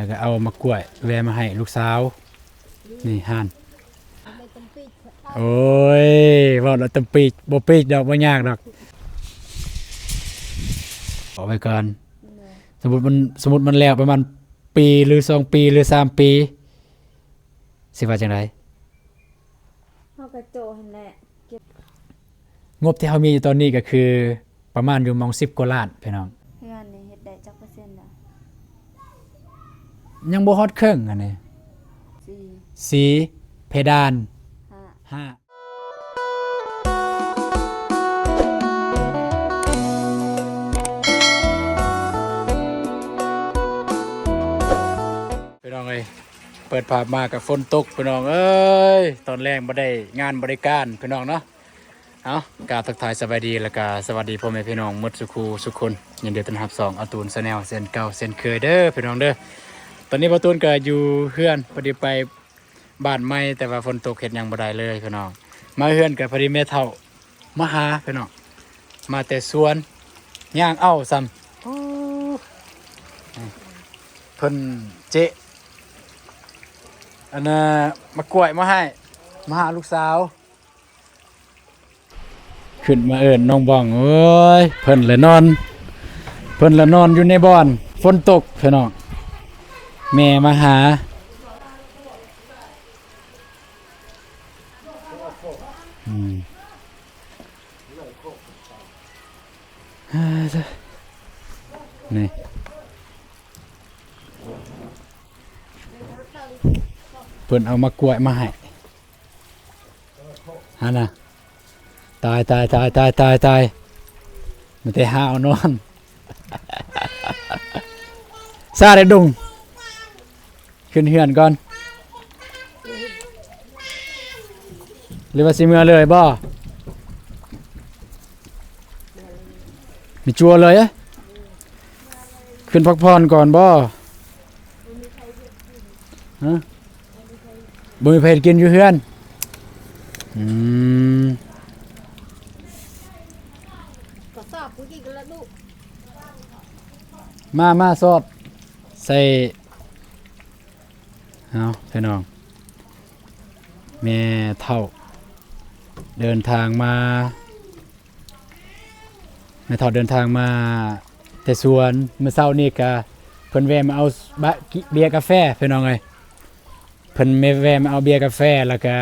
ແລ້ວກໍເອົາໝາກກ້ວຍແວ່ມາໃຫ້ລູກສາວ. ນີ້ຫັ້ນ. ໂອ້ຍ ເວົ້າແລ້ວຕ້ອງປີກ ບໍ່ປີກດອກ ບໍ່ຍາກດອກ. ເອົາໄວ້ກ່ອນ. ໂດຍ. ສົມມຸດມັນ ສົມມຸດມັນແລ້ວປະມານປີ ຫຼື ສອງປີ ຫຼື ສາມປີ ຊິວ່າຈັ່ງໃດ? ເຮົາກໍໂຈະຫັ້ນແຫຼະ ເກັບ. ງົບທີ່ເຮົາມີຢູ່ຕອນນີ້ກໍຄືປະມານຢູ່ໝ່ອງສິບກວ່າລ້ານ ພີ່ນ້ອງ. ເຮືອນນີ້ເຮັດໄດ້ຈັກເປີເຊັນລະ? ຍັງບໍ່ຮອດເຄິ່ງອັນນີ້. ສີ່ ສີ່ ເພດານ ຫ້າ ຫ້າ. ພີ່ນ້ອງເອີຍ ເປີດພາບມາກໍຝົນຕົກ ພີ່ນ້ອງເອີຍ ຕອນແລງບໍ່ໄດ້ງານບໍ່ໄດ້ການ ພີ່ນ້ອງເນາະ. ເອົາ ກາບທັກທາຍສະບາຍດີ ແລ້ວກະສະຫວັດດີພໍ່ແມ່ພີ່ນ້ອງໝົດສູ່ຄູ່ສູ່ຄົນ. ຍິນດີຕ້ອນຮັບຊ່ອງອາຕູນແຊນແນວ ເຊັ່ນເກົ່າເຊັ່ນເຄີຍເດີ ພີ່ນ້ອງເດີ. ຕອນນີ້ບ່າວຕູນກໍຢູ່ເຮືອນ ພໍດີໄປບ້ານໃໝ່ ແຕ່ວ່າຝົນຕົກເຮັດຫຍັງບໍ່ໄດ້ເລີຍ ພີ່ນ້ອງ. ມາເຮືອນກໍພໍດີແມ່ເຖົ້າມາຫາ ພີ່ນ້ອງ ມາແຕ່ສວນ ຍ່າງເອົາຊ້ຳ. ໂອ້ ເພິ່ນເຈະ ອັນນ່າ ໝາກກ້ວຍມາໃຫ້ ມາຫາລູກສາວ. ຂຶ້ນມາເອີ້ນນ້ອງບອງ ໂອ້ຍ ເພິ່ນລະນອນ ເພິ່ນລະນອນຢູ່ໃນບ່ອນ ຝົນຕົກ ພີ່ນ້ອງ ແມ່ມາຫາ. ອືມ ນີ້ ເພິ່ນເອົາໝາກກ້ວຍມາໃຫ້. ຫັ້ນນະ ຕາຍ ຕາຍ ຕາຍ ຕາຍ ຕາຍ ຕາຍ ມີແຕ່ຫາວນອນ ຊາໄດ້ດົງ ຂຶ້ນເຮືອນກ່ອນ ຫຼືວ່າຊິເມືອເລີຍບໍ່? ມີຈົວເລີຍ ຂຶ້ນພັກຜ່ອນກ່ອນບໍ່? ຮະ? ບໍ່ມີໃຜເຮັດກິນຢູ່ເຮືອນ? ອືມ ກະສອບຜູ້ຍິງລະລູກ ມາ ມາ ສອບໃສ່. ເອົາ ພີ່ນ້ອງ ແມ່ເຖົ້າເດີນທາງມາ ແມ່ເຖົ້າເດີນທາງມາແຕ່ສວນ. ມື້ເຊົ້ານີ້ກະເພິ່ນແວ່ມາເອົາບະ ເບຍກາແຟ ພີ່ນ້ອງເອີຍ. ເພິ່ນແວ່ມາເອົາເບຍກາແຟ ແລ້ວກະ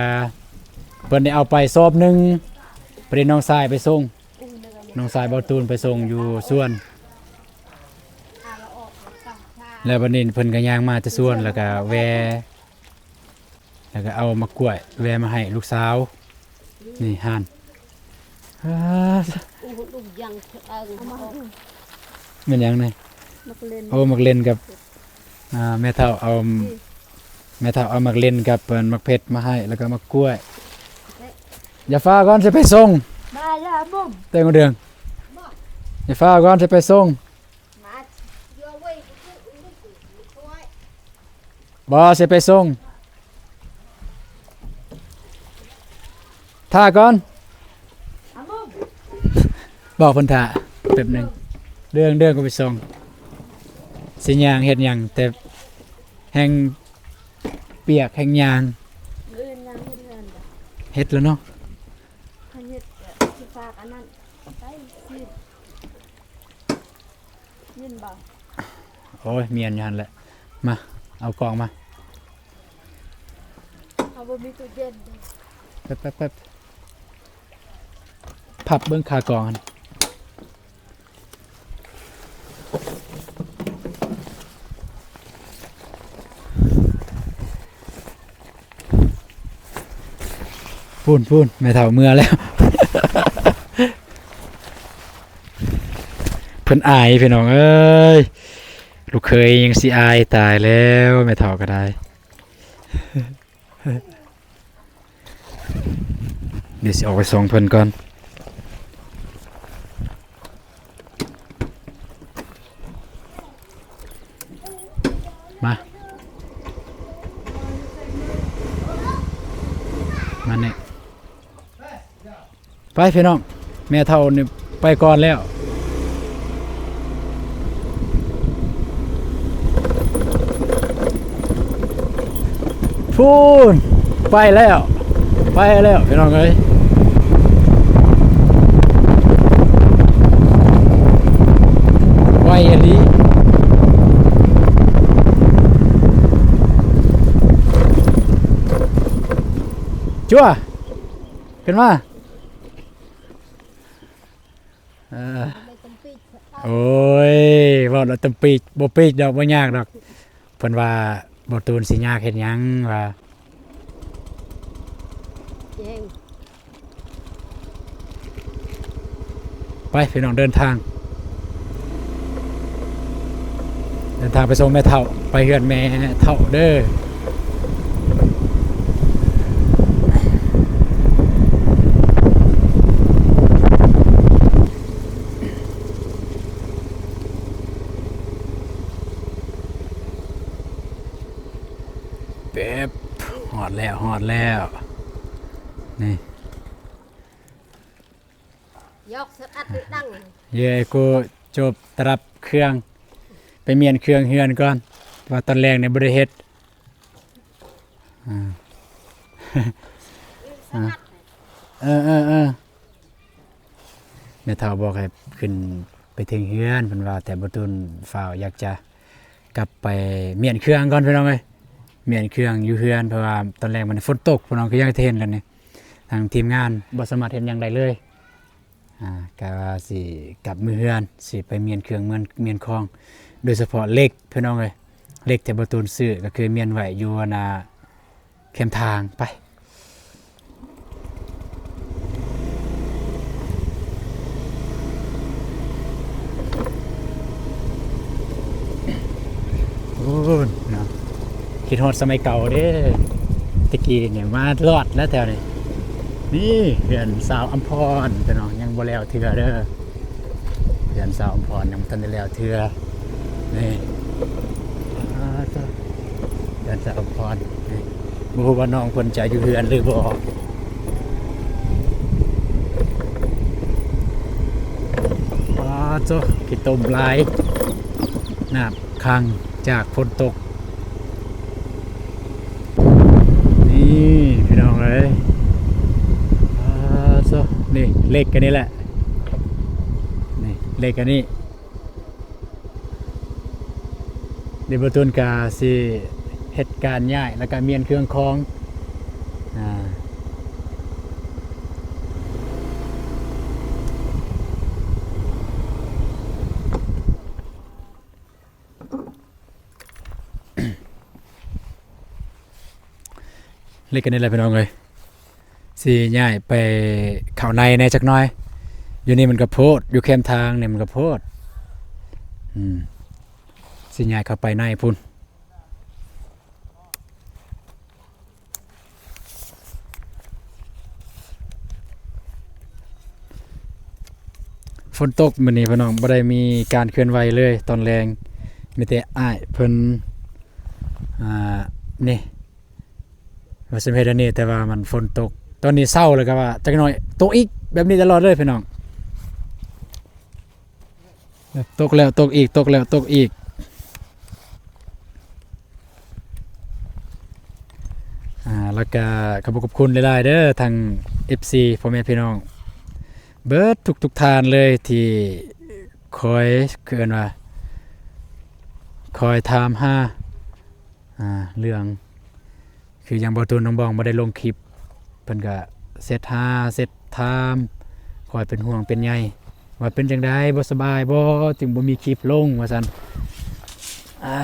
ເພິ່ນໄດ້ເອົາໄປສອບໜຶ່ງ ພໍດີນ້ອງຊາຍໄປສົ່ງ ນ້ອງຊາຍບ່າວຕູນໄປສົ່ງຢູ່ສວນ. ແລ້ວບັດນີ້ເພິ່ນກະຍ່າງມາແຕ່ສວນ ແລ້ວກະແວ່ ແລ້ວກະເອົາໝາກກ້ວຍແວ່ມາໃຫ້ລູກສາວ. ນີ້ຫັ້ນ ອ້າ ແມ່ນຫຍັງນີ້? ໝາກເລັ່ນ ໂອ້ ໝາກເລັ່ນກັບ ອ່າ ແມ່ເຖົ້າເອົາ ແມ່ເຖົ້າເອົາໝາກເລັ່ນກັບ ເອີ່ນ ໝາກເຜັດມາໃຫ້ ແລ້ວກໍໝາກກ້ວຍ. ຢ່າຟ້າວກ່ອນ ຊິໄປສົ່ງ ມາ ຢ່າ ແຕ່ງເດືອງ ຢ່າຟ້າວກ່ອນ ຊິໄປສົ່ງ. ບໍ່ ຊິໄປສົ່ງ ຖ້າກ່ອນ ບອກເພິ່ນຖ້າແປັບໜຶ່ງ ເດີ່ງ ເດີ່ງກໍໄປສົ່ງ. ຊິຍ່າງເຮັດຫຍັງ ແຕ່ແຮ່ງປຽກແຮ່ງຍ່າງ. ມື້ອື່ນຍ່າງເຮັດເຮືອນ ເຮັດແລ້ວເນາະ ເຮັດ ຊິຝາກອັນນັ້ນໄປ ຊິ ຍິນບໍ່? ໂອ້ຍ ມຽນຢູ່ຫັ້ນແຫຼະ. ມາ ເອົາກ່ອງມາ. ເຮົາບໍ່ມີຕູ້ເຢັນເດ້. ແປັບໆໆ ພັບເບິ່ງຂາກ່ອງຫັ້ນ. ພຸ້ນໆ ແມ່ເຖົ້າເມືອແລ້ວ ເພິ່ນອາຍ ພີ່ນ້ອງເອີຍ ລູກເຂີຍຍັງຊິອາຍ. ຕາຍແລ້ວ ແມ່ເຖົ້າກໍໄດ້. ດຽວຊິອອກໄປສົ່ງເພິ່ນກ່ອນ. ມາ ມານີ້ ໄປພີ່ນ້ອງ ແມ່ເຖົ້ານີ້ໄປກ່ອນແລ້ວ. ພຸ້ນ ໄປແລ້ວ ໄປແລ້ວພີ່ນ້ອງເອີຍ ໄວອີ່ຫຼີ ຈົວ ຂຶ້ນມາ ເອີ ໂອ້ຍ ເວົ້າແລ້ວຕ້ອງປີກ ບໍ່ປີກດອກ ບໍ່ຍາກດອກ ເພິ່ນວ່າບໍ່ຕູນຊິຍາກເຮັດຫຍັງວ່າ ແຈ້ງ ໄປພີ່ນ້ອງ ເດີນທາງ ເດີນທາງໄປສົ່ງແມ່ເຖົ້າ ໄປເຮືອນແມ່ເຖົ້າເດີ. ແປັບ ຮອດແລ້ວ ຮອດແລ້ວ ນີ້ ຢອກສະອັດດັງ ເຢ ກູຈົບຕະລັບເຄື່ອງ ໄປມ້ຽນເຄື່ອງເຮືອນກ່ອນ ວ່າຕອນແລງນີ້ບໍ່ໄດ້ເຮັດ ອ່າ ເອີ ເອີ ເອີ ແມ່ເຖົ້າບອກໃຫ້ຂຶ້ນໄປເທິງເຮືອນ ເພິ່ນວ່າ ແຕ່ບໍ່ຕູນຟ້າວ ຢາກຈະກັບໄປມ້ຽນເຄື່ອງກ່ອນ ພີ່ນ້ອງເອີຍ ມ້ຽນເຄື່ອງຢູ່ເຮືອນ ເພາະວ່າຕອນແລງມັນຝົນຕົກ ພີ່ນ້ອງ ຄືຢ່າງທີ່ເຫັນກັນນີ້ ທາງທີມງານບໍ່ສາມາດເຮັດຫຍັງໄດ້ເລີຍ ອ່າ ກະວ່າຊິກັບມືເຮືອນ ຊິໄປມ້ຽນເຄື່ອງ ມ້ຽນ ມ້ຽນຂອງ ໂດຍສະເພາະເຫຼັກ ພີ່ນ້ອງເອີຍ ເຫຼັກທີ່ບໍ່ຕູນຊື້ ກະຄືມ້ຽນໄວ້ຢູ່ ອັນນ່າ ແຄມທາງ ໄປ ໂອ້ ເນາະ ຄິດຮອດສະໄໝເກົ່າເດ້ ແຕ່ກີ້ນີ້ມາລອດແລ້ວແຖວນີ້ ນີ້ເຮືອນສາວອຳພອນ ພີ່ນ້ອງ ຍັງບໍ່ແລ້ວເທື່ອເດີ ເຮືອນສາວອຳພອນຍັງບໍ່ທັນໄດ້ແລ້ວເທື່ອ ນີ້ ອ່າ ເຮືອນສາວອຳພອນ ນີ້ ບໍ່ຮູ້ວ່ານ້ອງເພິ່ນຈະຢູ່ເຮືອນຫຼືບໍ່ ປາໂທ້ ຂີ້ຕົມຫຼາຍ ນ້ຳຂັງຈາກຝົນຕົກ ນີ້ພີ່ນ້ອງເອີຍ ປາໂທ້ ນີ້ເຫຼັກອັນນີ້ແຫຼະ ນີ້ເຫຼັກອັນນີ້ ດຽວບ່າວຕູນກະຊິເຮັດການຍ້າຍ ແລ້ວກະມ້ຽນເຄື່ອງຂອງ ອ່າ ເຫຼັກອັນນີ້ແຫຼະພີ່ນ້ອງເອີຍ ຊິຍ້າຍໄປເຂົ້າໃນແດ່ຈັກໜ້ອຍ ຢູ່ນີ້ມັນກະໂພດ ຢູ່ແຄມທາງນີ້ມັນກະໂພດ ອືມ ຊິຍ້າຍເຂົ້າໄປໃນພຸ້ນ. ຝົນຕົກມື້ນີ້ພີ່ນ້ອງ ບໍ່ໄດ້ມີການເຄື່ອນໄຫວເລີຍຕອນແລງ ມີແຕ່ອ້າຍເພິ່ນ ອ່າ ນີ້ ວ່າຊິມາເຮັດອັນນີ້ ແຕ່ວ່າມັນຝົນຕົກ ຕອນນີ້ເຊົາແລ້ວກະວ່າຈັກໜ້ອຍຕົກອີກ ແບບນີ້ຕະຫຼອດເລີຍພີ່ນ້ອງ. ຕົກແລ້ວຕົກອີກ ຕົກແລ້ວຕົກອີກ ອ່າ ແລ້ວກະຂອບຄຸນຫຼາຍໆເດີ ທັງເອັຟຊີ ພໍ່ແມ່ພີ່ນ້ອງເບິດທຸກໆທ່ານເລີຍ ທີ່ຄອຍ ຄືເອີ້ນວ່າ ຄອຍຖາມຫາ ອ່າ ເລື່ອງ ຄືຢ່າງບ່າວຕູນ ນ້ອງບອງ ບໍ່ໄດ້ລົງຄລິບ ເພິ່ນກະເຊັດຫາເຊັດຖາມ ຄອຍເປັນຫ່ວງເປັນໃຍ ວ່າເປັນຈັ່ງໃດ ບໍ່ສະບາຍບໍ່ ຈຶ່ງບໍ່ມີຄລິບລົງ ວ່າຊັ້ນ ອ່າ.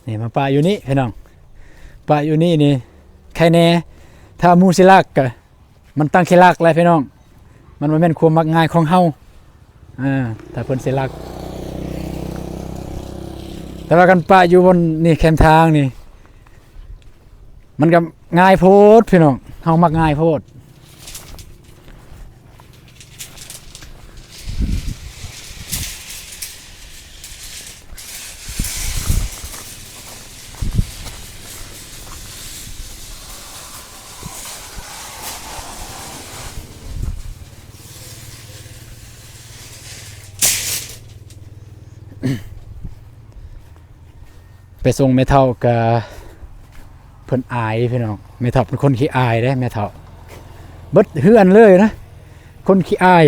ນີ້ມາປະຢູ່ນີ້ພີ່ນ້ອງ ປະຢູ່ນີ້ນີ້ ໄຄແນ່ ຖ້າໝູ່ຊິລັກກະ ມັນຕັ້ງຂີ້ລັກແຫຼະພີ່ນ້ອງ ມັນບໍ່ແມ່ນຄວາມມັກງ່າຍຂອງເຮົາ ເອີ ຖ້າເພິ່ນຊິລັກ ແຕ່ວ່າຄັນປະຢູ່ບ່ອນນີ້ ແຄມທາງນີ້ ມັນກະງ່າຍໂພດພີ່ນ້ອງ ເຮົາມັກງ່າຍໂພດ. ໄປສົ່ງແມ່ເຖົ້າກະ ເພິ່ນອາຍພີ່ນ້ອງ. ແມ່ເຖົ້າເປັນຄົນຂີ້ອາຍເດ້ ແມ່ເຖົ້າ. ເບິດເຮືອນເລີຍນະ ຄົນຂີ້ອາຍ.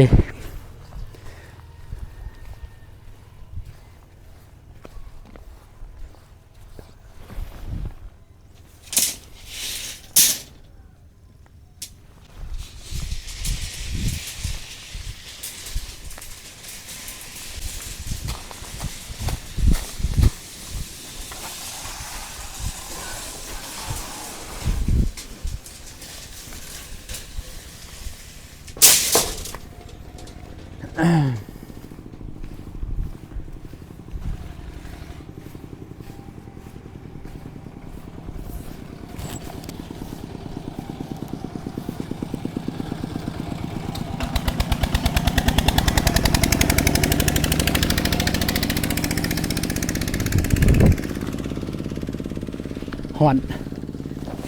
ຮ້ອນ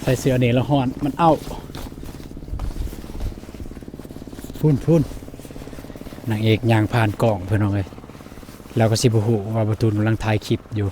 ໃສ່ເສື້ອນີ້ແລ້ວຮ້ອນ ມັນເອົ້າ. ພຸ້ນໆ ນາງເອກຍ່າງຜ່ານກ້ອງ ພີ່ນ້ອງເອີຍ. ລາວກໍຊິບໍ່ຮູ້ວ່າບ່າວຕູນກຳລັງຖ່າຍຄລິບຢູ່.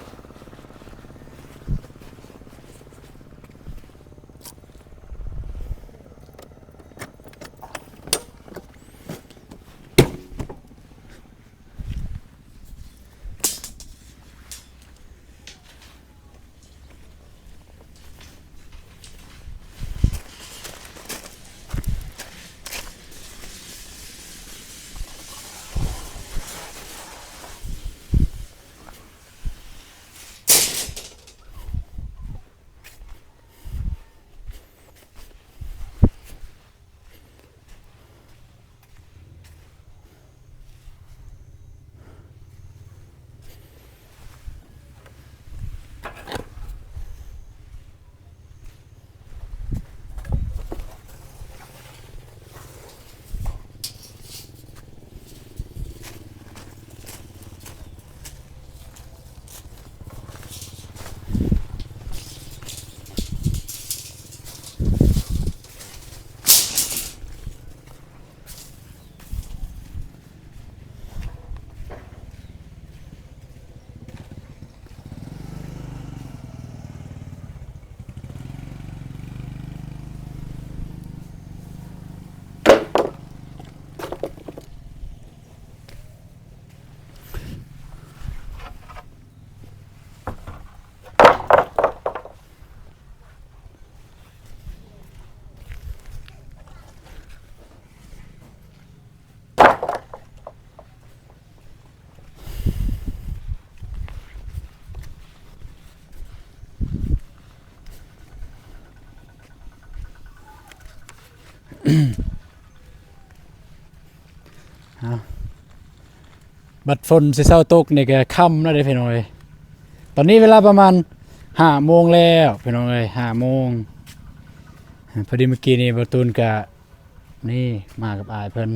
ເອົາ ບັດຝົນຊິເຊົາຕົກນີ້ກໍຄ່ຳແລ້ວເດ້ພີ່ນ້ອງເອີຍ. ຕອນນີ້ເວລາປະມານຫ້າໂມງແລ້ວພີ່ນ້ອງເອີຍ ຫ້າໂມງ. ພໍດີມື້ກີ້ນີ້ບ່າວຕູນກະ ນີ້ມາກັບອ້າຍເພິ່ນ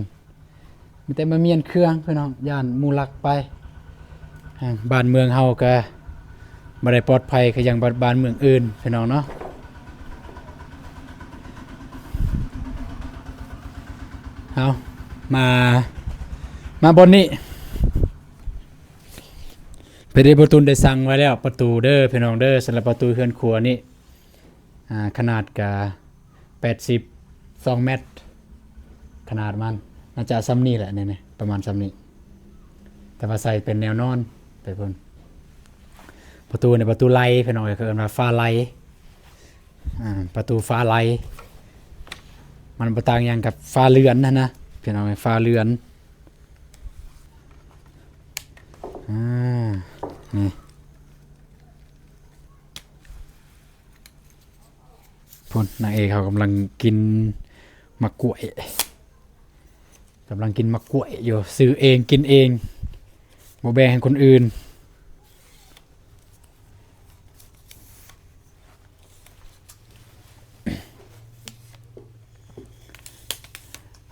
ມີແຕ່ມາມ້ຽນເຄື່ອງພີ່ນ້ອງ ຢ້ານໝູ່ລັກໄປ. ອ່າ ບ້ານເມືອງເຮົາກະບໍ່ໄດ້ປອດໄພຄືຢ່າງບ້ານ ບ້ານເມືອງອື່ນພີ່ນ້ອງເນາະ. ເອົາ ມາ ມາບ່ອນນີ້ ພໍດີບ່າວຕູນໄດ້ສັ່ງໄວ້ແລ້ວ ປະຕູເດີພີ່ນ້ອງເດີ. ສຳລັບປະຕູເຮືອນຄົວນີ້ ອ່າ ຂະໜາດກະແປດສິບສອງແມັດ ຂະໜາດມັນໜ້າຈະສ່ຳນີ້ແຫຼະ ນີ້ໆ ປະມານສ່ຳນີ້ ແຕ່ວ່າໃສ່ເປັນແນວນອນໄປພຸ້ນ. ປະຕູນີ້ປະຕູໄຫຼພີ່ນ້ອງເອີຍ ເຂົາເອີ້ນວ່າຝາໄຫຼ ອ່າ ປະຕູຝາໄຫຼ ມັນບໍ່ຕ່າງຫຍັງກັບຝາເລື່ອນຫັ້ນນະພີ່ນ້ອງເອີຍ ຝາເລື່ອນ. ອ່າ ນີ້ ພຸ້ນ ນາງເອກເຮົາກຳລັງກິນໝາກກ້ວຍ ກຳລັງກິນໝາກກ້ວຍຢູ່ ຊື້ເອງກິນເອງ ບໍ່ແບ່ງໃຫ້ຄົນອື່ນ.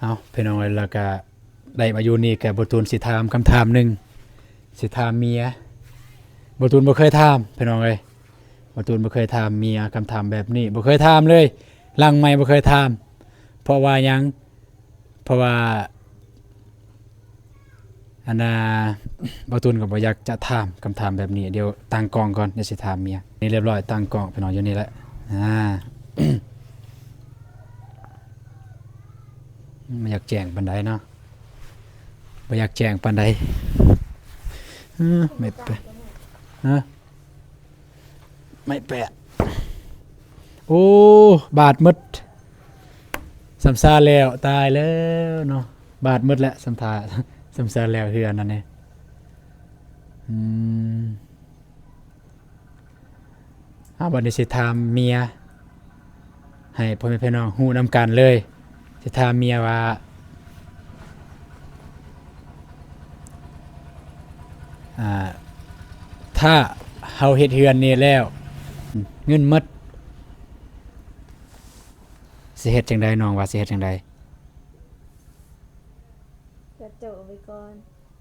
ເອົາ ພີ່ນ້ອງເອີຍ ແລ້ວກະໄດ້ມາຢູ່ນີ້ກະ ບ່າວຕູນຊິຖາມຄຳຖາມໜຶ່ງ ຊິຖາມເມຍ. ບ່າວຕູນບໍ່ເຄີຍຖາມພີ່ນ້ອງເອີຍ ບ່າວຕູນບໍ່ເຄີຍຖາມເມຍຄຳຖາມແບບນີ້ ບໍ່ເຄີຍຖາມເລີຍ ຫຼັງໄມບໍ່ເຄີຍຖາມ. ເພາະວ່າຫຍັງ? ເພາະວ່າ ອັນນ່າ ບ່າວຕູນກໍບໍ່ຢາກຈະຖາມຄຳຖາມແບບນີ້. ດຽວຕັ້ງກ້ອງກ່ອນ ດຽວຊິຖາມເມຍ. ນີ້ລຽບຮ້ອຍ ຕັ້ງກ້ອງ ພີ່ນ້ອງ ຢູ່ນີ້ແຫຼະ. ອ່າ ບໍ່ຢາກແຈ້ງປານໃດເນາະ ບໍ່ຢາກແຈ້ງປານໃດ. ເອີ ໄມ້ແປະ ຮະ? ໄມ້ແປະ. ໂອ້ ບາດໝົດ. ສຳຊາແລ້ວ ຕາຍແລ້ວເນາະ ບາດໝົດແລ້ວ. ສຳຊາ ສຳຊາແລ້ວເຮືອນນັ້ນເດ້. ອືມ ເອົາ ບັດນີ້ຊິຖາມເມຍ ໃຫ້ພໍ່ແມ່ພີ່ນ້ອງຮູ້ນຳກັນເລີຍ. ຊິຖາມເມຍວ່າ ອ່າ ຖ້າເຮົາເຮັດເຮືອນນີ້ແລ້ວ ເງິນໝົດ ຊິເຮັດຈັ່ງໃດ? ນ້ອງວ່າຊິເຮັດຈັ່ງໃດ? ກະໂຈະໄວ້ກ່ອນ.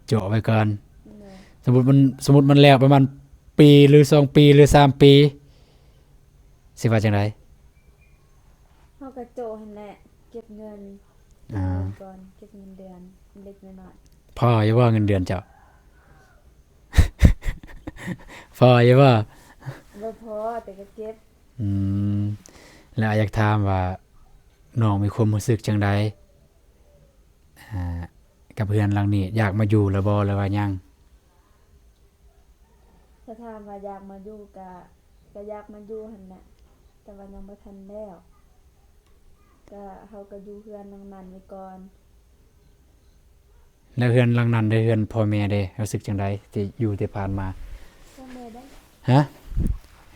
ໂຈະໄວ້ກ່ອນ. ໂດຍ. ສົມມຸດມັນ ສົມມຸດມັນແລ້ວປະມານປີ ຫຼື ສອງປີ ຫຼື ສາມປີ ຊິວ່າຈັ່ງໃດ? ເຮົາກະໂຈະຫັ້ນແຫຼະ ເກັບເງິນ ອ່າ ເກັບເງິນກ່ອນ ເກັບເງິນເດືອນເລັກໆນ້ອຍໆ. ພໍຢູ່ບໍ່ເງິນເດືອນເຈົ້າ? ພໍຢູ່ບໍ່? ບໍ່ພໍ ແຕ່ກະເກັບ. ອືມ ແລ້ວອ້າຍຢາກຖາມວ່າ ນ້ອງມີຄວາມຮູ້ສຶກຈັ່ງໃດ ອ່າ ກັບເຮືອນຫຼັງນີ້? ຢາກມາຢູ່ແລ້ວບໍ່ ຫຼືວ່າຍັງ? ຖ້າຖາມວ່າຢາກມາຢູ່ກະ ກະຢາກມາຢູ່ຫັ້ນແຫຼະ ແຕ່ວ່າຍັງບໍ່ທັນແລ້ວ ກະເຮົາກະຢູ່ເຮືອນຫຼັງນັ້ນໄວ້ກ່ອນ. ແລ້ວເຮືອນຫຼັງນັ້ນເດ້ ເຮືອນພໍ່ແມ່ເດ້ ຮູ້ສຶກຈັ່ງໃດ ທີ່ຢູ່ທີ່ຜ່ານມາ? ພໍ່ແມ່ໄດ້ ຮະ?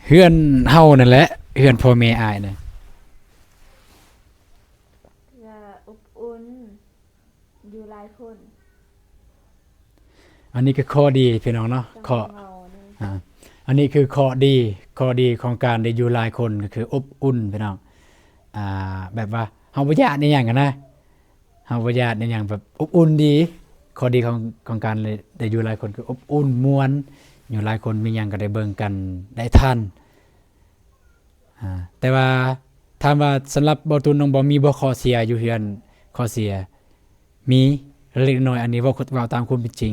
ເຮືອນເຮົານັ້ນແຫຼະ ເຮືອນພໍ່ແມ່ອ້າຍນະ ກະອົບອຸ່ນ ຢູ່ຫຼາຍຄົນ. ອັນນີ້ຄືຂໍ້ດີພີ່ນ້ອງເນາະ ຂໍ້ ອ່າ ອັນນີ້ຄືຂໍ້ດີ ຂໍ້ດີຂອງການໄດ້ຢູ່ຫຼາຍຄົນ ກໍຄືອົບອຸ່ນພີ່ນ້ອງ. ອ່າ ແບບວ່າເຮົາບໍ່ຢ້ານອີ່ຫຍັງຫັ້ນນະ ເຮົາບໍ່ຢ້ານອີ່ຫຍັງ ແບບອົບອຸ່ນດີ. ຂໍ້ດີຂອງ ຂອງການໄດ້ ໄດ້ຢູ່ຫຼາຍຄົນຄືອົບອຸ່ນ ມ່ວນ ຢູ່ຫຼາຍຄົນ ມີຫຍັງກໍໄດ້ເບິ່ງກັນ ໄດ້ທັນ. ອ່າ ແຕ່ວ່າຖາມວ່າສຳລັບບ່າວຕູນ ນ້ອງບອມມີບໍ່ຂໍ້ເສຍຢູ່ເຮືອນ? ຂໍ້ເສຍມີເລັກນ້ອຍ ອັນນີ້ເວົ້າ ເວົ້າຕາມຄວາມເປັນຈິງ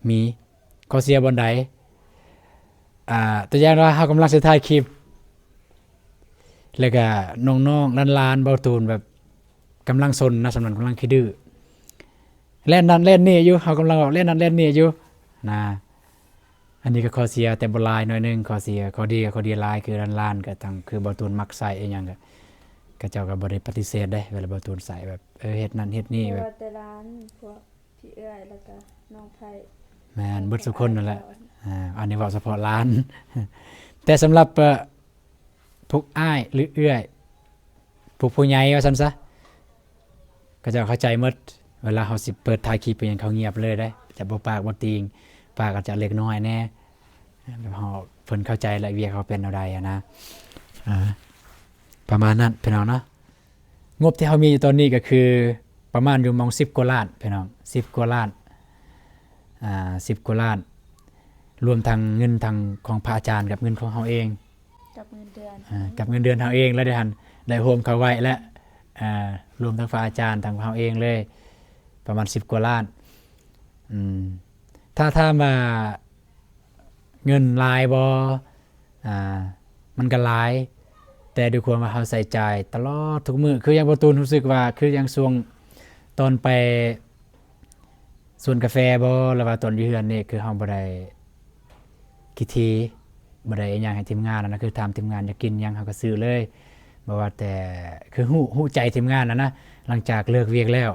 ມີ. ຂໍ້ເສຍບ່ອນໃດ? ອ່າ ຕົວຢ່າງວ່າເຮົາກຳລັງຊິຖ່າຍຄລິບ ແລ້ວກະນ້ອງໆຫຼານໆບ່າວຕູນແບບກຳລັງຊົນນະ ຊ່ວງນັ້ນກຳລັງຂີ້ດື້ ແລ່ນນັ້ນແລ່ນນີ້ຢູ່ ເຮົາກຳລັງເວົ້າແລ່ນນັ້ນແລ່ນນີ້ຢູ່ນະ. ອັນນີ້ກໍຂໍ້ເສຍ ແຕ່ບໍ່ຫຼາຍ ໜ້ອຍໜຶ່ງ ຂໍ້ເສຍ. ຂໍ້ດີກໍຂໍ້ດີຫຼາຍ ຄືຫຼານໆກໍທັງ ຄືບ່າວຕູນມັກໃສ່ອີ່ຫຍັງ ກໍ ເຂົາເຈົ້າກໍບໍ່ໄດ້ປະຕິເສດເດ້ ເວລາບ່າວຕູນໃສ່ແບບ ເອີ ເຮັດນັ້ນເຮັດນີ້ແບບ ແຕ່ຫຼານ ພວກພີ່ເອື້ອຍ ແລ້ວກໍນ້ອງໄພ ແມ່ນ ເບິດສູ່ຄົນນັ້ນແຫຼະ. ອັນນີ້ເວົ້າສະເພາະຫຼານ ແຕ່ສຳລັບ ເອີ ພວກອ້າຍ ຫຼື ເອື້ອຍ ພວກຜູ້ໃຫຍ່ວ່າຊັ້ນຊະ ເຂົາເຈົ້າເຂົ້າໃຈໝົດ. ເວລາເຮົາຊິເປີດຖ່າຍຄລິບອີ່ຫຍັງ ເຂົາງຽບເລີຍເດ້ ຈະບໍ່ປາກບໍ່ຕີງ ປາກອາດຈະເລັກນ້ອຍແດ່. ເຮົາ ເພິ່ນເຂົ້າໃຈແຫຼະ ວຽກເຮົາເປັນແນວໃດຫັ້ນນະ. ອ່າ ປະມານນັ້ນພີ່ນ້ອງເນາະ. ງົບທີ່ເຮົາມີຢູ່ຕອນນີ້ກໍຄືປະມານຢູ່ໝ່ອງສິບກວ່າລ້ານພີ່ນ້ອງ ສິບກວ່າລ້ານ ອ່າ ສິບກວ່າລ້ານ ລວມທັງເງິນທັງຂອງພະອາຈານກັບເງິນຂອງເຮົາເອງ ກັບເງິນເດືອນ ອ່າ ກັບເງິນເດືອນເຮົາເອງ ແລ້ວໄດ້ຫັ້ນ ໄດ້ໂຮມເຂົ້າໄວ້ແລ້ວ ອ່າ ລວມທັງພະອາຈານ ທັງເຮົາເອງເລີຍ ປະມານສິບກວ່າລ້ານ. ອືມ ຖ້າຖາມວ່າເງິນຫຼາຍບໍ່? ອ່າ ມັນກໍຫຼາຍ ແຕ່ດ້ວຍຄວາມວ່າເຮົາໃຊ້ຈ່າຍຕະຫຼອດທຸກມື້ ຄືຢ່າງບ່າວຕູນຮູ້ສຶກວ່າ ຄືຢ່າງຊ່ວງຕອນໄປ ສວນກາແຟບໍ ຫຼືວ່າຕອນຢູ່ເຮືອນນີ້ ຄືເຮົາບໍ່ໄດ້ຂີ້ຖີ່ ບໍ່ໄດ້ອີ່ຫຍັງໃຫ້ທີມງານຫັ້ນນະ ຄືຖາມທີມງານຢາກກິນຫຍັງ ເຮົາກໍຊື້ເລີຍ ບໍ່ວ່າແຕ່ ຄືຮູ້ ຮູ້ໃຈທີມງານຫັ້ນນະ. ຫຼັງຈາກເລີກວຽກແລ້ວ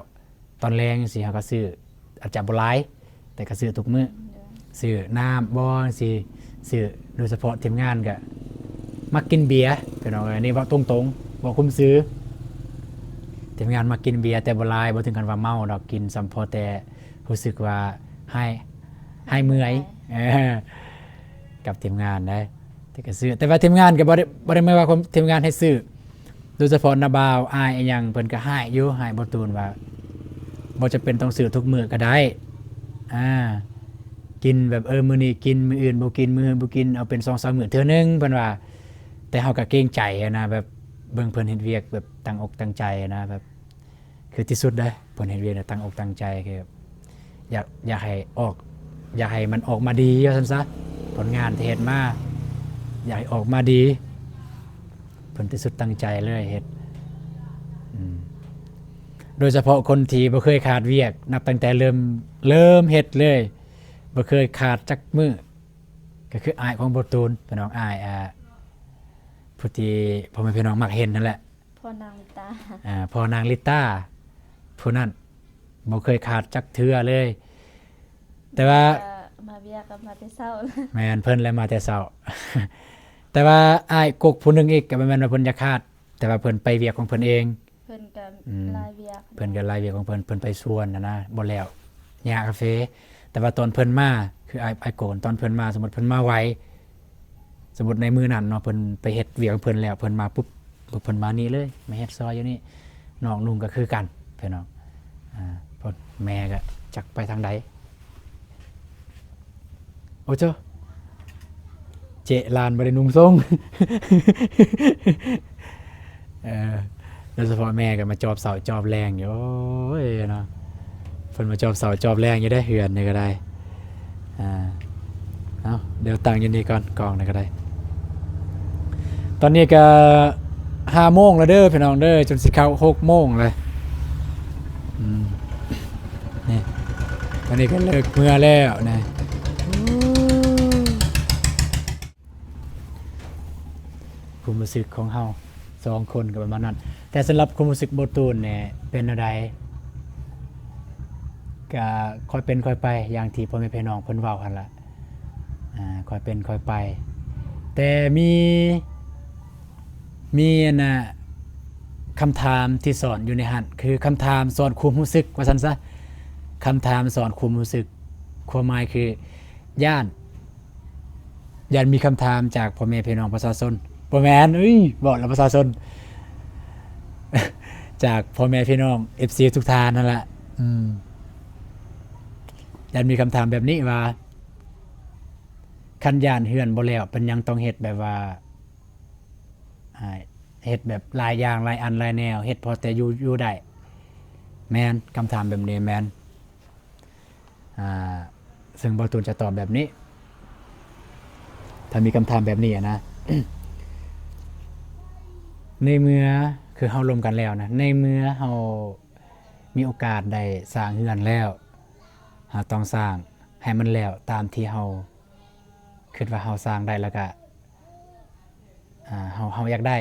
ຕອນແລງຈັ່ງຊີ້ ເຮົາກໍຊື້ ອາດຈະບໍ່ຫຼາຍ ແຕ່ກໍຊື້ທຸກມື້ ຊື້ນ້ຳບໍຈັ່ງຊີ້ ຊື້ ໂດຍສະເພາະທີມງານກໍມັກກິນເບຍ ພີ່ນ້ອງເອີຍ ນີ້ເວົ້າຕົງໆ ເວົ້າຄຸມຊື່ ທີມງານມັກກິນເບຍ ແຕ່ບໍ່ຫຼາຍ ບໍ່ເຖິງຂັ້ນວ່າເມົາດອກ ກິນສ່ຳພໍແຕ່ ຮູ້ສຶກວ່າຫາຍ ຫາຍເມື່ອຍ ເອີ ກັບທີມງານໄດ໋ ແຕ່ກໍຊື້ ແຕ່ວ່າທີມງານກໍບໍ່ໄດ້ ບໍ່ໄດ້ໝາຍວ່າທີມງານໃຫ້ຊື້ ໂດຍສະເພາະນ້າບ່າວ ອ້າຍ ອີ່ຫຍັງ ເພິ່ນກໍຮ້າຍຢູ່ ຮ້າຍບ່າວຕູນວ່າ ບໍ່ຈຳເປັນຕ້ອງຊື້ທຸກມື້ກໍໄດ້ ອ່າ ກິນແບບ ເອີ ມື້ນີ້ກິນ ມື້ອື່ນບໍ່ກິນ ມື້ຮືບໍ່ກິນ ເອົາເປັນສອງສາມມື້ເທື່ອໜຶ່ງ ເພິ່ນວ່າ ແຕ່ເຮົາກໍເກງໃຈຫັ້ນນະ ແບບເບິ່ງເພິ່ນເຮັດວຽກແບບຕັ້ງອົກຕັ້ງໃຈຫັ້ນນະ ແບບ ຄືທີ່ສຸດເດ້ ເພິ່ນເຮັດວຽກແບບຕັ້ງອົກຕັ້ງໃຈ ຄື ຢາກ ຢາກໃຫ້ອອກ ຢາກໃຫ້ມັນອອກມາດີວ່າຊັ້ນຊະ. ຜົນງານທີ່ເຮັດມາ ຢາກໃຫ້ອອກມາດີ. ເພິ່ນທີ່ສຸດຕັ້ງໃຈເລີຍເຮັດ ອືມ ໂດຍສະເພາະຄົນທີ່ບໍ່ເຄີຍຂາດວຽກ ນັບຕັ້ງແຕ່ເລີ່ມ ເລີ່ມເຮັດເລີຍ ບໍ່ເຄີຍຂາດຈັກມື້ ກໍຄືອ້າຍຂອງບໍ່ຕູນ ພີ່ນ້ອງ ອ້າຍ ອ່າ ຜູ້ທີ່ພໍ່ແມ່ພີ່ນ້ອງມັກເຫັນນັ້ນແຫຼະ ພໍ່ນາງລິຕາ ອ່າ ພໍ່ນາງລິຕາ ຜູ້ນັ້ນບໍ່ເຄີຍຂາດຈັກເທື່ອເລີຍ ແຕ່ວ່າ ມາວຽກກໍມາແຕ່ເຊົ້າ ແມ່ນ ເພິ່ນແຫຼະມາແຕ່ເຊົ້າ ແຕ່ວ່າອ້າຍກົກຜູ້ໜຶ່ງອີກ ກໍບໍ່ແມ່ນວ່າເພິ່ນຈະຂາດ ແຕ່ວ່າເພິ່ນໄປວຽກຂອງເພິ່ນເອງ ເພິ່ນກໍ ອືມ ຫຼາຍວຽກ ເພິ່ນກໍຫຼາຍວຽກຂອງເພິ່ນ ເພິ່ນໄປສວນຫັ້ນນະ ບໍ່ແລ້ວ ຫຍ້າກາເຟ. ແຕ່ວ່າຕອນເພິ່ນມາ ຄືອ້າຍ ອ້າຍໂກນ ຕອນເພິ່ນມາ ສົມມຸດເພິ່ນມາໄວ ສົມມຸດໃນມື້ນັ້ນເນາະ ເພິ່ນໄປເຮັດວຽກຂອງເພິ່ນແລ້ວ ເພິ່ນມາປຸບ ເພິ່ນມານີ້ເລີຍ ມາເຮັດຊອຍຢູ່ນີ້. ນ້ອງນຸ່ງກໍຄືກັນພີ່ນ້ອງ ອ່າ ແມ່ກໍຈັກໄປທາງໃດ. ໂອ້ໂຈ ເຈະຫຼານບໍ່ໄດ້ນຸ່ງຊົງ ເອີ ໂດຍສະເພາະແມ່ກໍມາຈອບເຊົ້າຈອບແລງຢູ່ ໂອ້ຍເນາະ ເພິ່ນມາຈອບເຊົ້າຈອບແລງຢູ່ເດ້ ເຮືອນນີ້ກໍໄດ້ ອ່າ ເອົາ ດຽວຕັ້ງຢູ່ນີ້ກ່ອນ ກ້ອງນີ້ກໍໄດ້. ຕອນນີ້ກໍຫ້າໂມງແລ້ວເດີພີ່ນ້ອງເດີ ຈົນຊິເຂົ້າຫົກໂມງເລີຍ ອືມ ນີ້ ຕອນນີ້ກໍເລີກເມືອແລ້ວນະ. ຄວາມຮູ້ສຶກຂອງເຮົາສອງຄົນກໍປະມານນັ້ນ ແຕ່ສຳລັບຄວາມຮູ້ສຶກບໍ່ຕູນນີ້ເປັນແນວໃດ? ກະຄ່ອຍເປັນຄ່ອຍໄປ ຢ່າງທີ່ພໍ່ແມ່ພີ່ນ້ອງເພິ່ນເວົ້າຫັ້ນລະ ອ່າ ຄ່ອຍເປັນຄ່ອຍໄປ ແຕ່ມີ ມີອັນນ່າ ຄຳຖາມທີ່ສອນຢູ່ໃນຫັ້ນ ຄືຄຳຖາມສອນຄວາມຮູ້ສຶກວ່າຊັ້ນຊະ ຄຳຖາມສອນຄວາມຮູ້ສຶກ ຄວາມໝາຍຄື ຢ້ານ ຢ້ານມີຄຳຖາມຈາກພໍ່ແມ່ພີ່ນ້ອງປະຊາຊົນ ບໍ່ແມ່ນ ເອີຍ ເວົ້າແລ້ວປະຊາຊົນ ຈາກພໍ່ແມ່ພີ່ນ້ອງເອັຟຊີທຸກທ່ານນັ້ນລະ ອືມ ຢ້ານມີຄຳຖາມແບບນີ້ວ່າ ຄັນຢ້ານເຮືອນບໍ່ແລ້ວ ເປັນຫຍັງຕ້ອງເຮັດແບບວ່າ ອ່າ ເຮັດແບບຫຼາຍຢ່າງຫຼາຍອັນຫຼາຍແນວ ເຮັດພໍແຕ່ຢູ່ ຢູ່ໄດ້ ແມ່ນ ຄຳຖາມແບບນີ້ແມ່ນ ອ່າ ເຊິ່ງບໍ່ຕູນຈະຕອບແບບນີ້ ຖ້າມີຄຳຖາມແບບນີ້ນະ ໃນເມື່ອ ຄືເຮົາລົມກັນແລ້ວນະ ໃນເມື່ອເຮົາມີໂອກາດໄດ້ສ້າງເຮືອນແລ້ວ ເຮົາຕ້ອງສ້າງໃຫ້ມັນແລ້ວຕາມທີ່ເຮົາ ຄິດວ່າເຮົາສ້າງໄດ້ແລ້ວກະ ອ່າ ເຮົາ ເຮົາຢາກໄດ້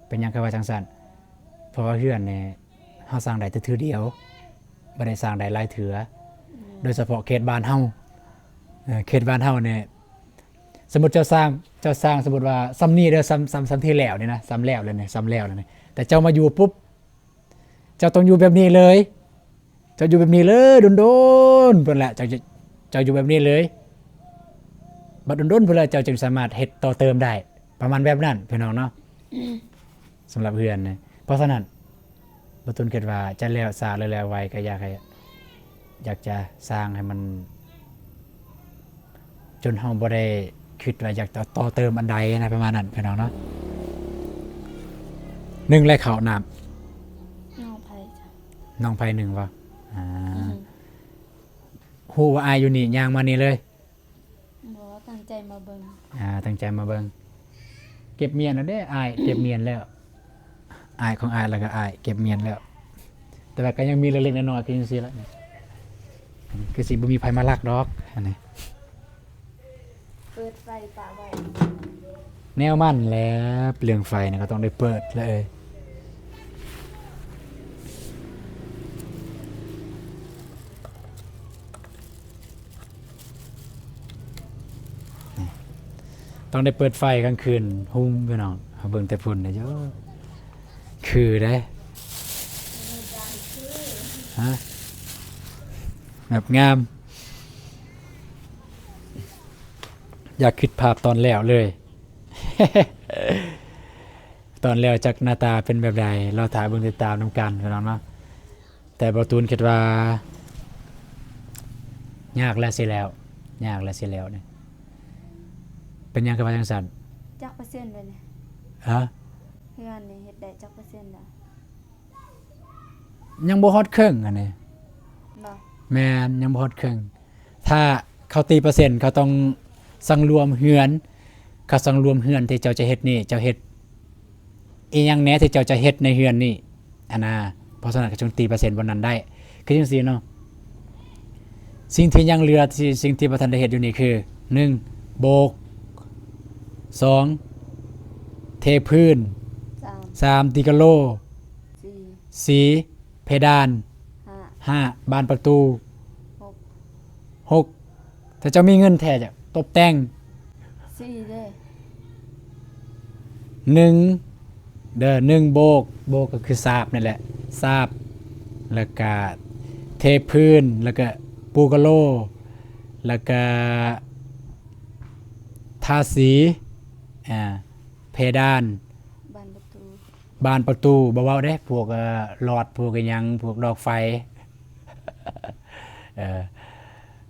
ເປັນຫຍັງຄືວ່າຈັ່ງຊັ້ນ? ເພາະວ່າເຮືອນນີ້ເຮົາສ້າງໄດ້ແຕ່ເທື່ອດຽວ ບໍ່ໄດ້ສ້າງໄດ້ຫຼາຍເທື່ອ ອືມ ໂດຍສະເພາະເຂດບ້ານເຮົາ ເອີ ເຂດບ້ານເຮົານີ້ ສົມມຸດເຈົ້າສ້າງ ເຈົ້າສ້າງ ສົມມຸດວ່າຊ່ຳນີ້ເດີ ຊ່ຳ ຊ່ຳ ຊ່ຳທີ່ແລ້ວນີ້ນະ ຊ່ຳແລ້ວແລ້ວນີ້ ຊ່ຳແລ້ວແລ້ວນີ້ ແຕ່ເຈົ້າມາຢູ່ປຸບ ເຈົ້າຕ້ອງຢູ່ແບບນີ້ເລີຍ ເຈົ້າຢູ່ແບບນີ້ເລີຍດົນໆ ພຸ້ນແຫຼະ ເຈົ້າ ເຈົ້າຢູ່ແບບນີ້ເລີຍ ບັດດົນໆ ພຸ້ນແຫຼະ ເຈົ້າຈຶ່ງສາມາດເຮັດຕໍ່ເຕີມໄດ້ ປະມານແບບນັ້ນພີ່ນ້ອງເນາະ ສຳລັບເຮືອນນະ. ເພາະສະນັ້ນ ບໍ່ຕຸນຄິດວ່າຈະແລ້ວຊ້າ ຫຼື ແລ້ວໄວ ກໍຢາກໃຫ້ ຢາກຈະສ້າງໃຫ້ມັນ ຈົນເຮົາບໍ່ໄດ້ຄິດວ່າຢາກຕໍ່ ຕໍ່ເຕີມອັນໃດນະ ປະມານນັ້ນພີ່ນ້ອງເນາະ. ໜຶ່ງແລະເຂົ້ານ້ຳ ນ້ອງໃຜຈ້ະ? ນ້ອງໃຜໜຶ່ງບໍ່? ອ່າ ອືມ ຮູ້ວ່າອ້າຍຢູ່ນີ້ ຍ່າງມານີ້ເລີຍ? ບໍ່ ຕັ້ງໃຈມາເບິ່ງ. ອ່າ ຕັ້ງໃຈມາເບິ່ງ. ເກັບມ້ຽນແລ້ວເດ້ ອ້າຍເກັບມ້ຽນແລ້ວ. ອ້າຍຂອງອ້າຍ ແລ້ວກໍອ້າຍເກັບມ້ຽນແລ້ວ ແຕ່ວ່າກໍຍັງມີເລັກໆນ້ອຍໆ ຄືຈັ່ງຊີ້ລະ ຄືຊິບໍ່ມີໃຜມາລັກດອກ ອັນນີ້ ເປີດໄຟປະໄວ້ ແນວມັນແຫຼະ ເລື່ອງໄຟນີ້ກໍຕ້ອງໄດ້ເປີດແຫຼະເອີຍ. ຕ້ອງໄດ້ເປີດໄຟກາງຄືນຮຸ່ມພີ່ນ້ອງ ເຮົາເບິ່ງແຕ່ພຸ້ນນະ ໂຢ ຄືເດ້ ຮະ ແບບງາມ ຢາກຄິດພາບຕອນແລ້ວເລີຍ ຕອນແລ້ວຈັກໜ້າຕາເປັນແບບໃດ ລໍຖ້າເບິ່ງຕິດຕາມນຳກັນພີ່ນ້ອງເນາະ. ແຕ່ບໍ່ຕູນຄິດວ່າຍາກແຫຼະຊິແລ້ວ ຍາກແຫຼະຊິແລ້ວນີ້. ເປັນຫຍັງຄືວ່າຈັ່ງຊັ້ນ? ຈັກເປີເຊັນແລ້ວນີ້? ຮະ? ເຮືອນນີ້ເຮັດໄດ້ຈັກເປີເຊັນແລ້ວ? ຍັງບໍ່ຮອດເຄິ່ງອັນນີ້. ບໍ່? ແມ່ນ ຍັງບໍ່ຮອດເຄິ່ງ. ຖ້າເຂົາຕີເປີເຊັນ ເຂົາຕ້ອງສັງລວມເຮືອນ, ເຂົາສັງລວມເຮືອນທີ່ເຈົ້າຈະເຮັດນີ້ ເຈົ້າເຮັດອີ່ຫຍັງແດ່ທີ່ເຈົ້າຈະເຮັດໃນເຮືອນນີ້ຫັ້ນນາ. ເພາະສະນັ້ນ ເຂົາຈຶ່ງຕີເປີເຊັນບ່ອນນັ້ນໄດ້. ຄືຈັ່ງຊີ້ເນາະ, ສິ່ງທີ່ຍັງເຫຼືອ ທີ່ ສິ່ງທີ່ບໍ່ທັນໄດ້ເຮັດຢູ່ນີ້ຄື ໜຶ່ງ ໂບກ, ສອງ ເທພື້ນ, ສາມ ສາມ ຕີກະໂລ, ສີ່ ສີ່ ເພດານ, ຫ້າ ຫ້າ ບານປະຕູ, ຫົກ ຫົກ ຖ້າເຈົ້າມີເງິນແທ້ ຈະຕົບແຕ່ງ ສີ່ເດ້ ໜຶ່ງເດີ ໜຶ່ງ ໂບກ, ໂບກກໍຄືສາບນັ້ນແຫຼະ ສາບ ແລ້ວກະເທພື້ນ ແລ້ວກະປູກະໂລ ແລ້ວກະທາສີ ອາ ເພດານ ບານປະຕູ ບານປະຕູ ບໍ່ເວົ້າເດ້ ພວກ ເອີ ຫຼອດ ພວກອີ່ຫຍັງ ພວກດອກໄຟ ເອີ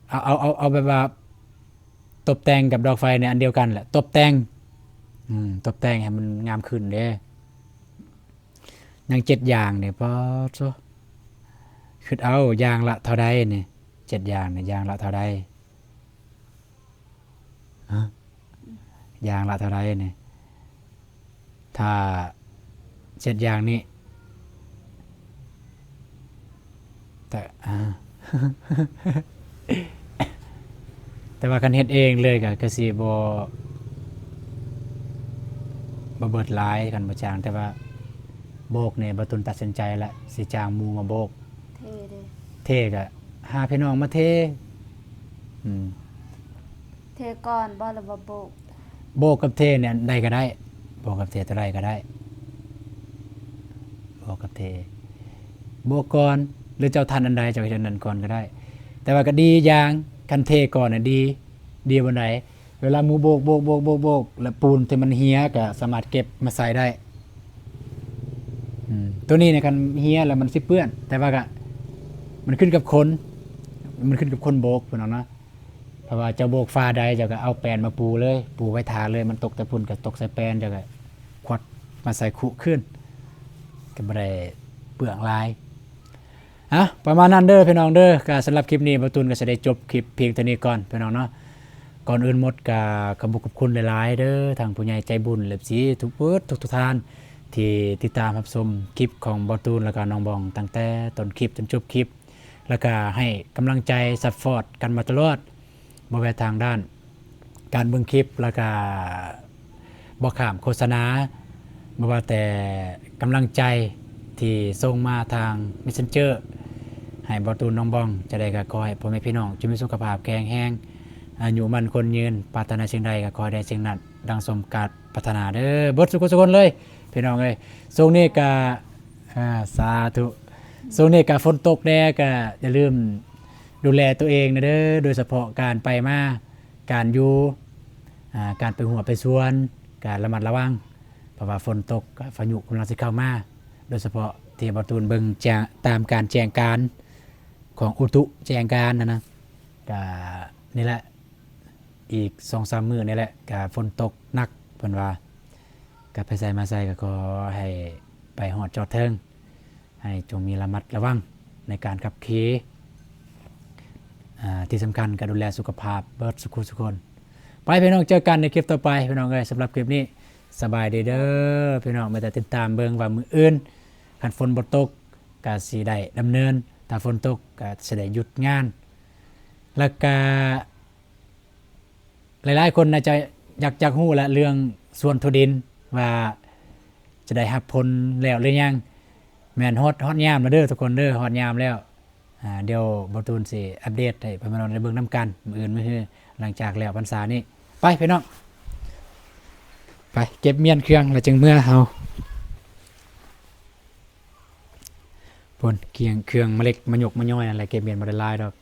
ເອົາ ເອົາ ເອົາ ເອົາແບບວ່າຕົບແຕ່ງກັບດອກໄຟໃນອັນດຽວກັນແຫຼະ ຕົບແຕ່ງ ອືມ ຕົບແຕ່ງໃຫ້ມັນງາມຂຶ້ນເດ້. ຍັງເຈັດຢ່າງນີ້ ປາດໂທ້ ຄິດເອົາ ຢ່າງລະເທົ່າໃດນີ້ ເຈັດຢ່າງນີ້ ຢ່າງລະເທົ່າໃດ? ຮະ ຢ່າງລະເທົ່າໃດນີ້? ຖ້າເຈັດຢ່າງນີ້ ແຕ່ ອ່າ ແຕ່ວ່າຄັນເຮັດເອງເລີຍກໍຄືຊິບໍ່ ບໍ່ເບິດຫຼາຍ ຄັນບໍ່ຈ້າງ. ແຕ່ວ່າໂບກນີ້ ບ່າວຕຸນຕັດສິນໃຈລະ ຊິຈ້າງໝູ່ມາໂບກ. ເທເດ້ ເທກໍຫາພີ່ນ້ອງມາເທ. ອືມ ເທກ່ອນບໍ່ ຫຼືວ່າໂບກ? ໂບກກັບເທນີ້ ອັນໃດກໍໄດ້ ໂບກກັບເທ ຕົວໃດກໍໄດ້ ໂບກກັບເທ. ໂບກກ່ອນ ຫຼືເຈົ້າທັນອັນໃດ ເຈົ້າເຮັດອັນນັ້ນກ່ອນກໍໄດ້. ແຕ່ວ່າກໍດີຢ່າງ ຄັນເທກ່ອນນະດີ ດີບ່ອນໃດ? ເວລາໝູ່ໂບກ ໂບກ ໂບກ ໂບກ ໂບກ ແລ້ວປູນທີ່ມັນເຮຍກໍສາມາດເກັບມາໃສ່ໄດ້. ອືມ ຕົວນີ້ນະ ຄັນເຮຍແລ້ວມັນຊິເປື້ອນ ແຕ່ວ່າກໍ ມັນຂຶ້ນກັບຄົນ ມັນຂຶ້ນກັບຄົນໂບກພຸ້ນເນາະ. ເພາະວ່າເຈົ້າໂບກຝາໃດ ເຈົ້າກໍເອົາແປ້ນມາປູເລີຍ ປູໄວ້ຖ້າເລີຍ ມັນຕົກແຕ່ພຸ້ນກໍຕົກໃສ່ແປ້ນ ເຈົ້າກໍຂວັດມາໃສ່ຄຸຄືນ ກໍບໍ່ໄດ້ເປືອງຫຼາຍ. ອ່ະ ປະມານນັ້ນເດີພີ່ນ້ອງເດີ. ກໍສຳລັບຄລິບນີ້ ບ່າວຕຸນກໍຊິໄດ້ຈົບຄລິບພຽງເທົ່ານີ້ກ່ອນພີ່ນ້ອງເນາະ. ກ່ອນອື່ນໝົດກໍຂອບຄຸນຂອບຄຸນຫຼາຍໆເດີ ທັງຜູ້ໃຫຍ່ໃຈບຸນ ແລະ ເອັຟຊີ ທຸກເບິດທຸກໆທ່ານ ທີ່ຕິດຕາມຮັບຊົມຄລິບຂອງບ່າວຕູນ ແລ້ວກໍນ້ອງບອງ ຕັ້ງແຕ່ຕົ້ນຄລິບຈົນຈົບຄລິບ ແລ້ວກໍໃຫ້ກຳລັງໃຈ ຊັບພອດກັນມາຕະຫຼອດ ບໍ່ວ່າທາງດ້ານການເບິ່ງຄລິບ ແລ້ວກໍບໍ່ຂ້າມໂຄສະນາ ບໍ່ວ່າແຕ່ກຳລັງໃຈທີ່ສົ່ງມາທາງເມັດເຊັນເຈີ ໃຫ້ບ່າວຕູນ ນ້ອງບອງ. ຈັ່ງໃດກໍຂໍໃຫ້ພໍ່ແມ່ພີ່ນ້ອງຈົ່ງມີສຸຂະພາບແຂງແຮງ ອາຍຸໝັ້ນຄົນຍືນ ປາດຖະໜາສິ່ງໃດກໍຂໍໃຫ້ໄດ້ສິ່ງນັ້ນ ດັ່ງສົມກາດປາດຖະໜາເດີ ເບິດສູ່ຄົນສູ່ຄົນເລີຍພີ່ນ້ອງເອີຍ. ຊ່ວງນີ້ກະ ອາ ສາທຸ ຊ່ວງນີ້ກະຝົນຕົກແດ່ ກະຢ່າລືມດູແລຕົວເອງນະເດີ ໂດຍສະເພາະການໄປມາ ການຢູ່ ອາ ການໄປຮົ້ວໄປສວນ ກະລະມັດລະວັງ ເພາະວ່າຝົນຕົກ ກະພາຍຸກຳລັງຊິເຂົ້າມາ ໂດຍສະເພາະທີ່ບ່າວຕູນເບິ່ງຈາກຕາມການແຈ້ງການຂອງອຸຕຸແຈ້ງການຫັ້ນນະ ກະນີ້ແຫຼະ ອີກສອງສາມມື້ນີ້ແຫຼະ ກະຝົນຕົກໜັກເພິ່ນວ່າ ກະໄປໃສມາໃສກະຂໍໃຫ້ໄປຮອດຈອດເຖິງ ໃຫ້ຈົ່ງມີລະມັດລະວັງໃນການຂັບຂີ່ ອາ ທີ່ສຳຄັນກະດູແລສຸຂະພາບເບິດສຸຂູສຸຄົນ. ໄປພີ່ນ້ອງ ເຈີກັນໃນຄລິບຕໍ່ໄປພີ່ນ້ອງເອີຍ. ສຳລັບຄລິບນີ້ ສະບາຍດີເດີພີ່ນ້ອງ. ມີແຕ່ຕິດຕາມເບິ່ງວ່າມື້ອື່ນ ຄັນຝົນບໍ່ຕົກກະຊິໄດ້ດຳເນີນ, ຖ້າຝົນຕົກກະຊິໄດ້ຢຸດງານ. ແລ້ວກະ ຫຼາຍໆຄົນໜ້າຈະຢາກ ຢາກຮູ້ແຫຼະ ເລື່ອງສວນຖົ່ວດິນ ວ່າຈະໄດ້ຮັບຜົນແລ້ວຫຼືຍັງ. ແມ່ນຮອດ ຮອດຍາມແລ້ວເດີທຸກຄົນເດີ ຮອດຍາມແລ້ວ. ອາ ດຽວບ່າວຕູນຊິອັບເດດໃຫ້ພໍ່ແມ່ພີ່ນ້ອງໄດ້ເບິ່ງນຳກັນ ມື້ອື່ນມື້ຮື ຫຼັງຈາກແລ້ວພັນສານີ້. ໄປພີ່ນ້ອງ ໄປເກັບມ້ຽນເຄື່ອງແລ້ວຈຶ່ງເມືອເຮົາ. ພຸ້ນ ກຽງເຄື່ອງມາເລັກມາຍົກມາຍ້ອຍນັ້ນແຫຼະ ເກັບມ້ຽນບໍ່ໄດ້ຫຼາຍດອກ.